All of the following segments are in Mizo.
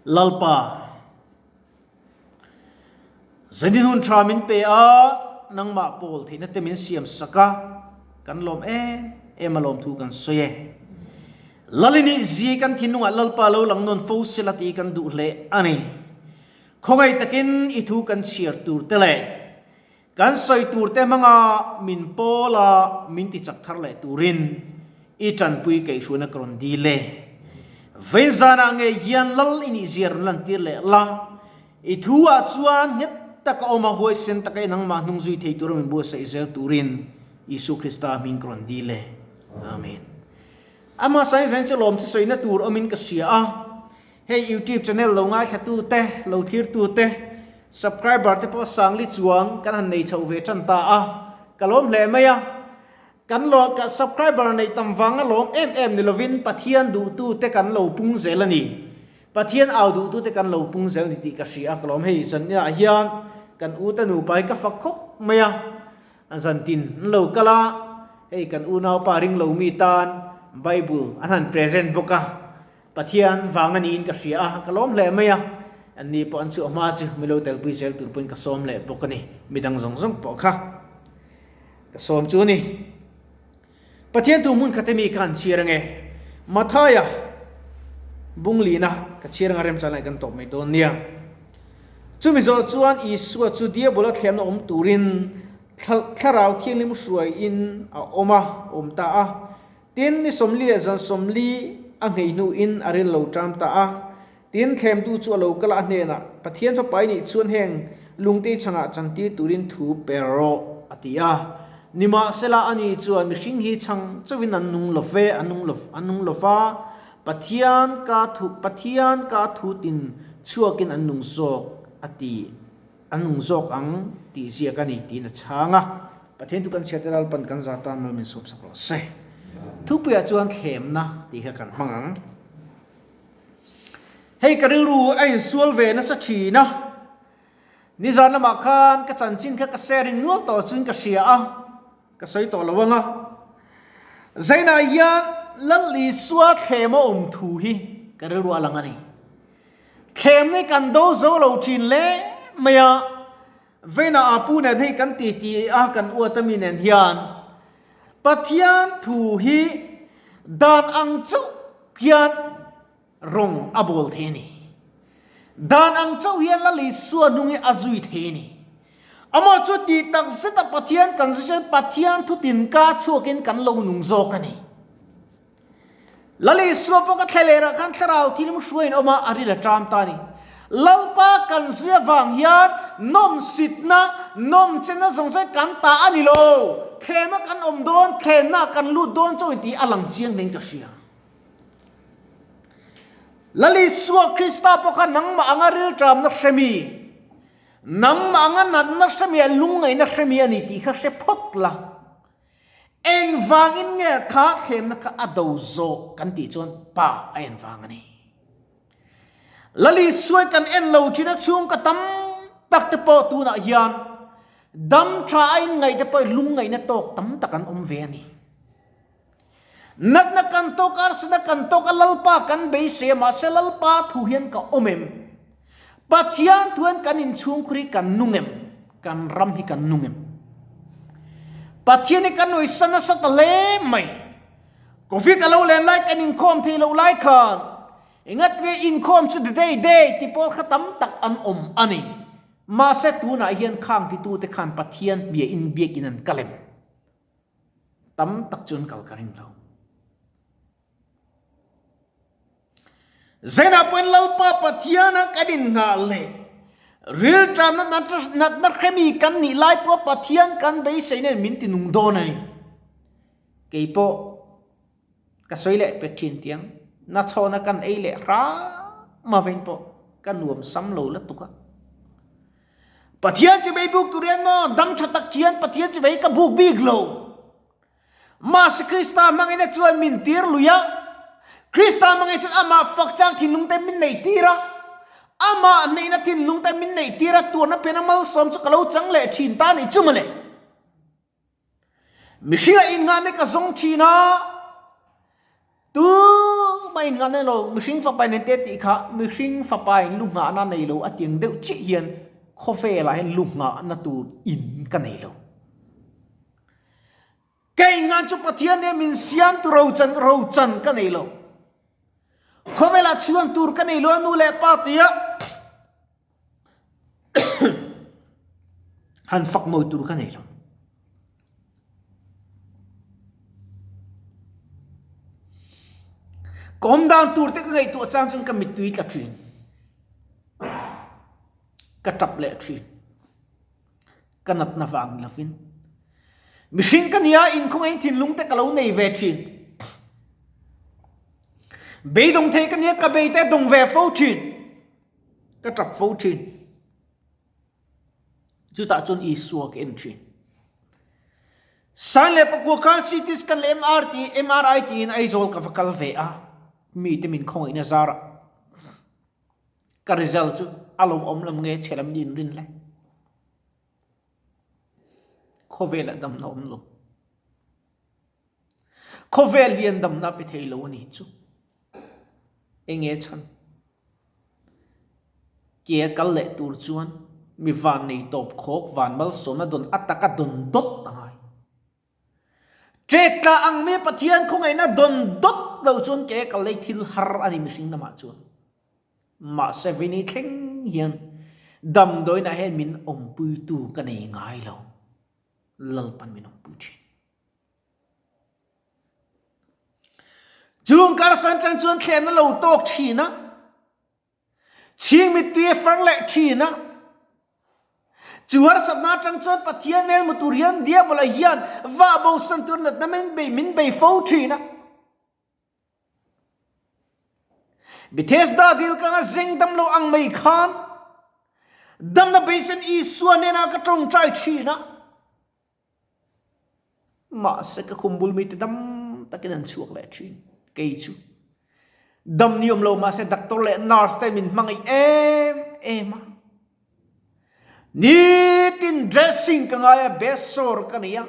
Lalpa, zanin hun tha min pe a, nangmah pawl theihna te min siam sak a, kan lawm em em a lawmthu kan sawi e. Lalini zi kan thinlungah Lalpa lo lang nawn fo sela tih kan duh hle a ni. Khawngaih takin i thu kan chhiar tur te leh Kan sawi turte hmanga min pawl a, min ti chak thar leh turin i tanpui kaihhruaina ka rawn dil e. Vawiin zanah ngei hian lal i nih zia rawn lantir leh la, i thu ah chuan nghet taka awm a, huaisen taka i nangmah hnung zui thei tura min buatsaih zel turin Isua Krista hming ka rawn dil e. Amen. Amah sain zain chu lawm chu sawina tur awmin ka hria a. Hei YouTube channel lo ngaithla te, lo thlir te, subscriber te pawh sangli chuang kan han nei chhoh ve tan ta a, ka lawm hle mai a. Kan lo ka subscriber neih tam vanga lawm em em ni lovin Pathian duhtu te kan lo pung zel a ni. Pathian au duhtu te kan lo pung zel ni tih ka hria a, ka lawm hei zanniah hian kan u te nupa hi ka fak khawp mai a. A zantin an lo kal a, hei kan unaupa ring lo mi tan Bible an han present bawk a, Pathian vang a niin ka hria a, ka lawm hle mai a, an ni pawh an chhuah hma chu mi lo telpui zel tur pawhin ka sawm leh bawk a ni, midang zawng zawng pawh kha ka sawm chu a ni. Pathian thu hmun khat emi ka han chhiar ange, Mathaia bunglina ka chhiar anga remchang lai kan tawp mai dawn nia. Chumi zawh chuan Isua chu Diabola thlemna awm turin Thlarau Thianghlim hruaiin a awm a, awm ta a. Tin, ni 40 leh zan 40 a nghei hnuin a ril lo ṭam ta a. Tin, thlemtu chu a lo kal a, a hnenah, Pathian Fapa i nih chuan heng lungte chhangah chantir turin thu per rawh, a ti a. Nimahsela, ani chuan mihring hi chhang chauhin an nung lo ve, an nung lo, an nung lo va, Pathian ka thu, Pathian ka thu tin chhuakin an nung zawk, a ti, an nung zawk ang tih ziak a ni, tiin a chhang a. Pathian thu kan chhiat te Lalpan kan za tan mal min suap sak rawh se. Thupuiah chuan thlemna tih kha kan hmang ang. Hei ka rilru a insual ve nasa thin a, nizan lamah khan ka chanchin kha ka sharing nual tawh chuin ka hria a, ka sawi tawh lo ang a. Zainah hian Lal Isua thlem a awm thu hi ka rilru a lang a ni. Thlem hi kan do zo lo thin hle mai a, Veinah a pu nen hei kan ti ti a kan uat ami nen hian Pathian thu hi dan ang chauh hian rawng a bawl thei a ni. Dan ang chauh hian Lal Isua hnung hi a zui thei a ni. Amah chu tih tak zeta Pathian kan zui chuan Pathian thu tinka chhuakin kan lo nung zawk a ni. Lal Isua pawh ka thlalerah khan thlarau thilm hruaiin awm a, a ril a ṭam ta a ni. Lalpa kan zui avang hian nawmsitna, nawmchenna zawng zawng kan ta a ni lo. Thlema kan awm dawn, thlenna kan lut dawn chauhin tih a lang chiang hlein ka hria. Lal Isua Krista pawh kha nangmah anga ril ṭamna hre mi, nangmah anga natna hre mi, lungngaihna hre mi a ni tih kha hre phawt la. Engvangin nge kha thlemna kha a do zawh kan tih chuan pa a en vang a ni. Lali suai kan en lo thin a chhung ka tam tak te pawh tunah hian dam tha a inngaih te pawh lungngaihna tawk tam tak an awm ve a ni. Natna kan tawk a, harsatna kan tawk a, Lalpa kan beisei a, mahse Lalpa thu hian ka awm em? Pathian thu hian kan inchhungkhur hi kan nung em? Kan ram hi kan nung em? Pathian hi kan nuihsa nasa ta hle mai. Covid a lo len lai kan inkhawm thei loh lai khan engat nge inkhawm chu the day day ti pawl kha tam tak an awm a ni. Mahse tunah hian khang titute khan Pathian hmia inbiakin an kal em? Tam tak chu an kal ka ring lo. Zainah pawhin Lalpa Pathiana kan innghah leh rilṭamna natna hremi kan nih lai pawh Pathian kan beisei nen min ti nung dawn a ni. Kei pawh ka sawi leh pet ṭhin tiang nachhawna kan ei leh hram aveng pawh ka nuam sam lo lutuk a. Pathian chu bei buk tur hian maw dam tha tak hian Pathian chu bei ka buk bik lo. Mahse Krista hmangin a chuan min tir lui a, Krista hmangin chuan amah fak chang thinlung te min neih tir a, amah hneihna thinlung te min neih tir a, tuarna pena malsawm chu ka lo chang leh thin ta ni chu mawle. Mihringa innghahna ka zawng thin a, tu mah in nghahna nei lo, mihring fapa in engte tih kha mihring fapa in lu nghahna nei lo a tiang deuh chiah hian khawvelah hian lu nghahna tur in ka nei lo. Ka inngah chu Pathian nen min siam tu rochan rochan ka nei lo. Khawvelah chhuan tur ka nei lo a nu leh pa tia han fak mawi tur ka nei lo. Ka awm dan tur te ka ngaihtuah chang chuan ka mittui tla thin. Ka tap leh thin. Ka natna vang ni lovin. Mihring ka nia inkhawngaihin thinlung te ka lo nei ve thin. Beidawng thei ka nia ka bei te dawng ve fo thin. Ka tap fo thin. Chutah chuan Isua ka en thin. Sain leh pakua khan CT scan leh MRT, MRI tiin Aizawl ka va kal ve a. Mite min khawngaihna zarah. Ka result chu a lawmawm lam nge chhe lam niin rin le. Khawvelah damna awm lo. Khawvel hian damna pe thei lo a nih chu. Enge chhan? Ke a kal leh tur chuan mi van nei tawp khawk van malsawmna dawn a taka dawn dawt a ngai. Ṭek tla ang mi Pathian khawngaihna dawn dawt lo chuan ke kal lei thil har a ni mihring lamah chuan. Mahse vini thleng hian damdawiinah hian min awmpuitu ka nei ngai lo. Lalpan min awmpui ṭhin. Chung karsan ṭang chuan thlenna lo tawk ṭhin a. Chhing mittui a far leh thin a. Chu harsatna atang chuan Pathian hmel hmu tur hian Diabola hian vah bosan tur natna min bei min bei fo thin a. Bethesda dil kanga zeng dam lo ang mai khan damna beisan Isua hnenah ka tawngtai thin a. Mahse ka khum bul mite dam takin an chhuak leh thin. Kei chu dam ni awm lo mahse doctor leh nurse te min hmangaih em em a. Nitin dressing ka ngai a, besor ka nei a.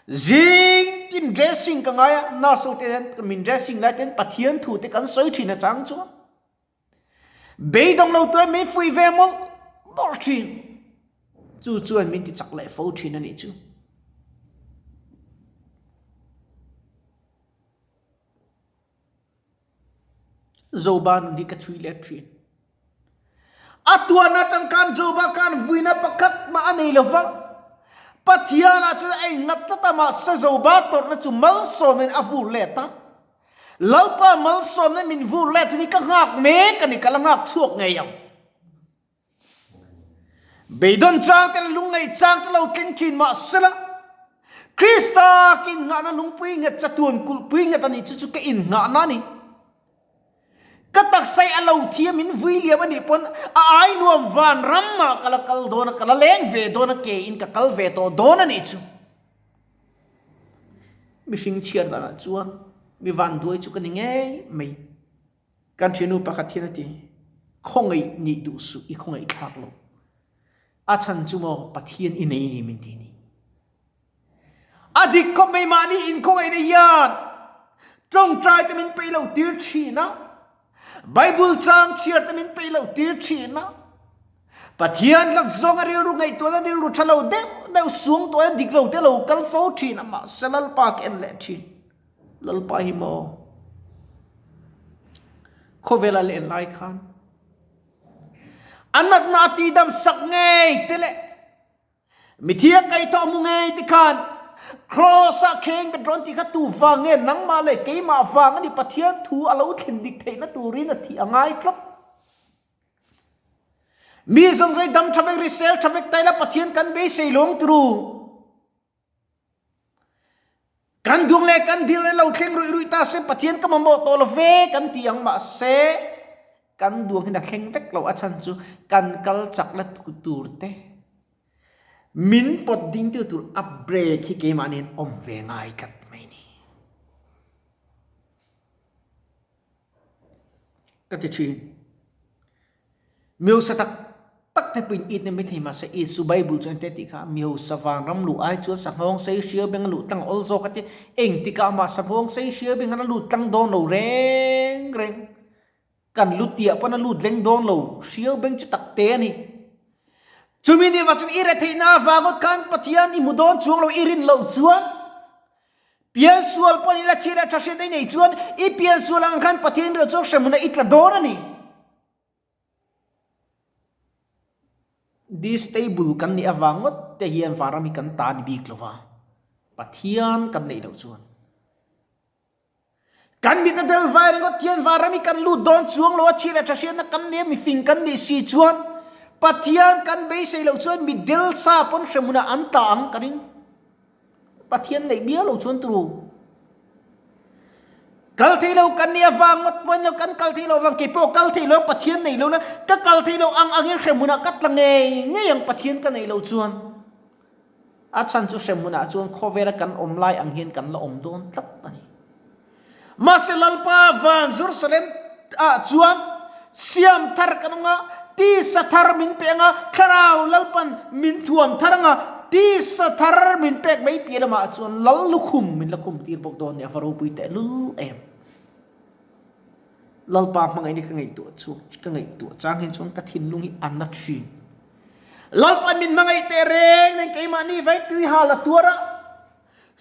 Zing tin dressing ka ngai a, nurse ho te hian min dressing lai ten Pathian thu te kan sawi thin a chang chuan. Beidawng lo turin min fuih ve mawlh mawlh thin. Chu chuan min ti chak leh fo thin a nih chu. Joba nun hi ka chhui let thin. A tuan atang khan Joba khan vuina pakhat mah a nei lo va. Pathianah chuan a innghat tlat a, mahse Joba tawrhna chu malsawmin a vur let a. Lalpa malsawmna min vur let hi ka nghak mek a ni, ka la nghak chhuak ngei ang. Beidawn chang te leh lungngaih chang te lo thleng thin mah sela, Krista ka innghahna lungpui nghet chatuan kulhpui nghet a nih chu chu ka innghahna a ni. Ka taksa hi a lo thi a min vui liam a nih pawn a ai nuam vanram ah ka la kal dawn a, ka la leng ve dawn a, ke in ka kal ve tawh dawn a nih chu. Mihring chhiar danah chuan mi vanduai chu ka ni ngei mai. Kan thiannu pakhat hian a ti, Khawngaih nih duh suh, i khawngaih thlak lo. A chhan chu maw Pathian i nei ni min ti ni. A dik khawp mai mahni inkhawngaihna hian tawngtai te min peih loh tir thin a, Bible chang chhiar te min peih loh tir thin a, Pathian hlat zawnga rilru ngaihtuahna rilru tha lo deuh deuh suang tawh a dik lo te lo kal fo thin a, mahse Lalpa ka en leh thin. Lalpa hi maw? Khawvela len lai khan a natna a tihdam sak ngei te leh Mithi a kaih tawh hmu ngei ti khan Kraws ah kheng bet rawn tih kha tu vang nge nangmah leh keimah vang a ni Pathian thu a lo thlen dik theihna turin a thih a ngai tlat. Mi zawng zawng dam tha vek risel tha vek taila Pathian kan beisei lawng turu. Kan dung leh kan dil lo thleng ruih ruih ta se Pathian ka mamawh tawh lo ve kan ti ang mahse kan duang hian a thleng vek lo a chhan chu kan kal chak la tur te min pawt ding tu tur a brake hi keimah nen awm ve ngai tlat mai ni. Ka ti thin. Miusa tak tak. tak te pawhin it na mai thei mahse Isu Bible chuan te tih kha mi hausa vanram luh ai chuan sanghawng sei hriau beng a luh tlang a awl zawk a tia engtikah mah sanghawng sei hriau beng an a lut tlang dawn lo reng reng. Kan lu tiah pawn a lut leng dawn lo, hriau beng chu tak te a ni. Chumi ni vah chuan i retheihna avang ngawt khan Pathian i hmu dawn chuang lo i rin loh chuan, piansual pawn i la chhi leh tha hriat i neih chuan i piansual ang khan Pathian rilru chuan hremhmunah i tla dawn a ni. Distable kan nih avang ngawt te hian vanram hi kan ta ni bik lo va, Pathian kan neih loh chuan. Kan mit a del vai ringawt hian vanram hi kan lut dawn chuang lo a, chhi leh tha hriatna kan nia mifing kan nih si chuan Pathian kan beisei loh chuan mi del sa pawn hremhmunah an tla ang ka ring. Pathian neih miau lo chuan turu. Kal thei lo kan nia vang ngawt pawn lo kan kal thei lo vang kei pawh kal thei lo Pathian neih lo na ka kal thei lo ang angin hremhmunah ka tla ngei ngei ang Pathian ka neih loh chuan. A chhan chu hremhmunah chuan khawvela kan awm lai ang hian kan la awm dawn tlat a ni. Mahse Lalpa van Jerusalem ah chuan siam thar kan awm a, tisa thar min pe ang a, thlarau Lalpan min thuam thar ang a, tisa thar min pek mai piah lamah chuan Lal lukhum min la khum tir bawk dawn ni a va ropui tehlul em. Lalpa hmangaihna ka ngaihtuah chu ka ngaihtuah chang hian chuan ka thinlung hi a na thin. Lalpa min hmangaih teh reng nen keimahni vai tui hal a tuar a,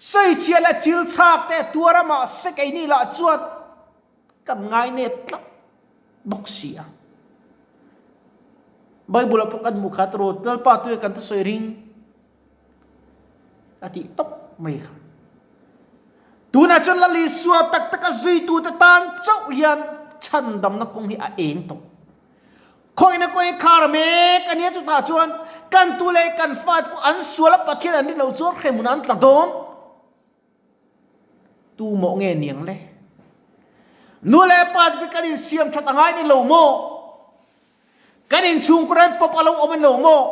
sawichhia leh chil chhak te a tuar a mahse keini lah chuan kan ngainep tlat bawk si a. Bible ah pawh kan hmu khat rawt Lalpa tuia kan thusawi ring. A tih tawp mai kha. Tunah chuan Lal Isua tak taka zuitute tan chauh hian chhandamna kawng hi a eng tawh. Khawihna kawng hi khar mek a nia chutah chuan kan tu leh kan fate pawh an sual a Pathian an rin loh chuan hremhmun an tla dawn. Tu mawh nge niang le? Nu leh pa te pawh kan insiam that a ngai ni lo maw? Kan inchhungkur hian pawp a lo awm en lo maw?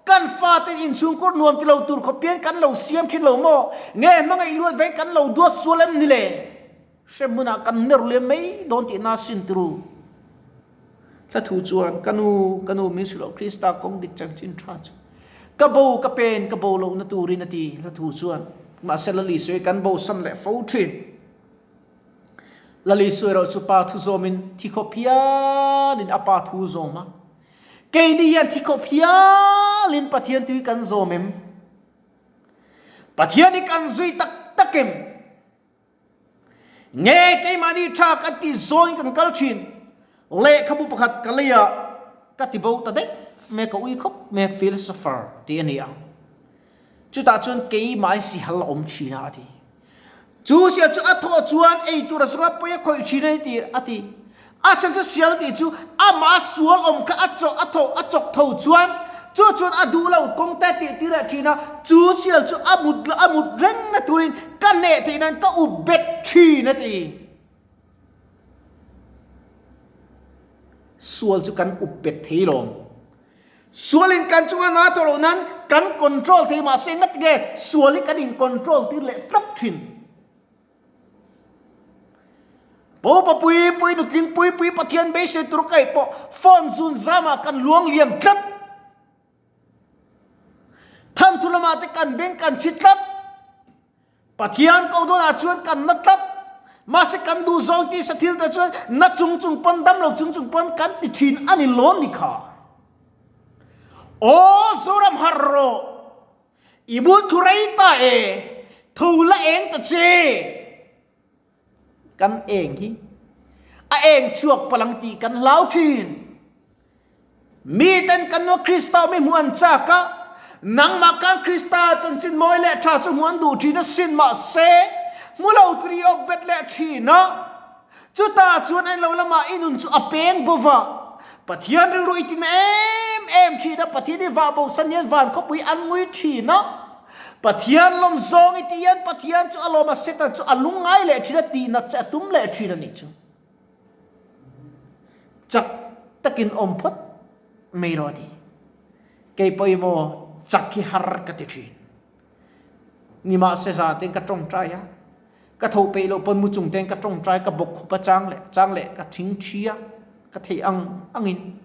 Kan fate inchhungkur nuam ti lo tur khawp hian kan lo siam thin lo maw? Nge hmangaih luat veng kan lo duat sual em ni le? Hrem hmunah kan ner liam mai dawn tihna sin turu. Hla thu chuan, Ka nu, ka nu min hrilh loh Krista kawng dik chanchin tha chu ka bo ka pen ka bo lohna turin a ti. Hla thu chuan, Mahse Lali sawi kan bo san leh fo thin. Lali sawi erawh chu pa thu zawmin thi khawp hialin a pa thu zawm a. Keini hian thi khawp hialin Pathian tui kan zawm em? Pathian hi kan zui tak tak em? Nge keimahni tha kan tih zawngin kan kal thin? Lehkhabu pakhat ka lei a, ka ti bo ta daih mai a, ka ui khawp mai a, philosopher tih a ni a. Chutah chuan keimah sihal a awm thin a, a ti. Chu sial chu a thawh chuan ei tur a zawnga pawi a khawih thin a ni tih a ti. A chhan chu sial tih chu amah sual awm kha a chawh a thawh a chawk tho chuan chu chuan a duh lo kawng te tih tir leh thin a, chu sial chu a mut a mut reng na turin ka hneh theih nan ka up bet thin a ti. Sual chu kan up bet thei lawm. Sualin kan chunga na tawh loh nan kan control thei mahse ngat nge sual hi kan in control tir leh tlat thin. Popa pui pui nutling pui pui Pathian beisei tur kaih pawh phone zun zamah kan luang liam tlat. Thanthu lamah te kan beng kan chhi tlat. Pathian ko dawnah chuan kan na tlat. Mahse kan duh zawng tisa thil te chuan na chung chung pawn dam lo chung chung pawn kan ti thin a ni lawm ni kha. Aw Zoram harh rawh. I bul thu rei ta e. Tho la eng ta che. Kan eng hi a eng chhuak palang tih kan hlau thin. Miten kan nua Krista mi hmuh an chak a, nangmah khan Krista chanchin mawi leh tha chu hmuh an duh thin a sin mahse hmu lo tur i awk bet leh thin a. Chutah chuan an lo lamah i nun chu a peng bo va. Pathian rilru i tina em em thin a, Pathian i vah bo san hian van khawpui an ngui thin a. Pathian lawm zawng i tih hian Pathian chu a lawm a, Satan chu a lungngai leh thin a, tihnat che a tum leh thin a nih chu. Chak takin awm phawt mai rawh a ti. Kei pawimawh chak hi har ka ti thin. Nimahse zan ten ka tawngtai a, ka tho peih loh pawn mu chung ten ka tawngtai, ka bawk khup a chang leh chang leh ka thing thi a, ka theih ang angin.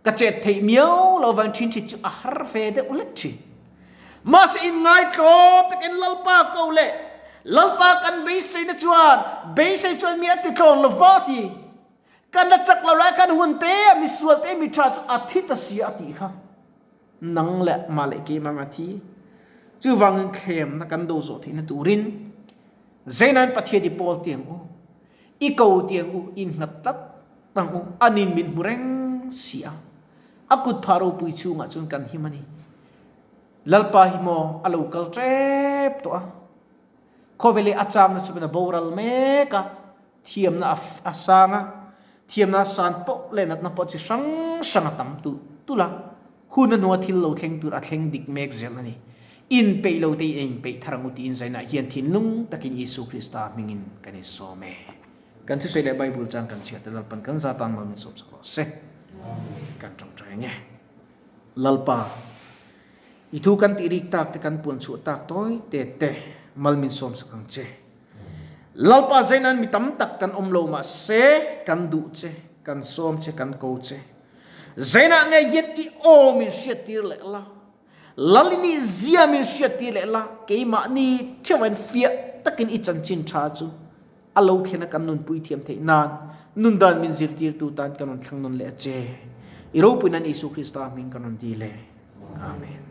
Ka chet theih miau lo vang thin thin chu a har ve deuh lek thin. Mahse inngaitlaw takin Lalpa ko leh Lalpa kan beiseina chuan beisei chuan mi a ti tlawn lo va ti. Kan la chak lo lai khan hun te a misual te mi tha chu a thi ta si a tih kha. Nang leh mah leh keimah a thi. Chuvangin thlemna kan do zawh theihna turin Zeinan Pathian i pawl tiang u, i ko tiang u, in nghat tlat ang u, anin min hmu reng si a. A kut phah ropui chhungah chuan kan him a ni. Lalpa hi maw a lo kal tep tawh a. Khawvel hi a changna chu a boral mek a, thiamna a sang a, thiamna a san poh leh natna pawh chi hrang hrang a tam tulh tulh a, hun a hnua thil lo thleng tur a thleng dik mek zel a ni. Inpeih lo te in inpeih thar ang u tiin zainah hian thinlung takin Isu Krista hmingin kan insawm e. Kan thusawi leh Bible chang kan chhiar te Lalpan kan za tan mal min sawm sak rawh se. Kan tawngtai ang e. Lalpa, i thu kan tih rik tak te kan puan chhuah tak tawi te te mal min sawm sak ang che. Lalpa zeinan mi tam tak kan awm lo mahse kan duh che, kan sawm che, kan ko che. Zeinah nge hian i aw min hriattir leh la, Lalini zia min hriattir leh la, keimahni theuhin fiah takin i chanchin tha chu a lo thlen a kan nunpui thiam theih nan nundan min zirtirtu tan kan rawn thlang nawn leh a che. I ropui nan Isu Krista hming kan rawn dil e. Amen.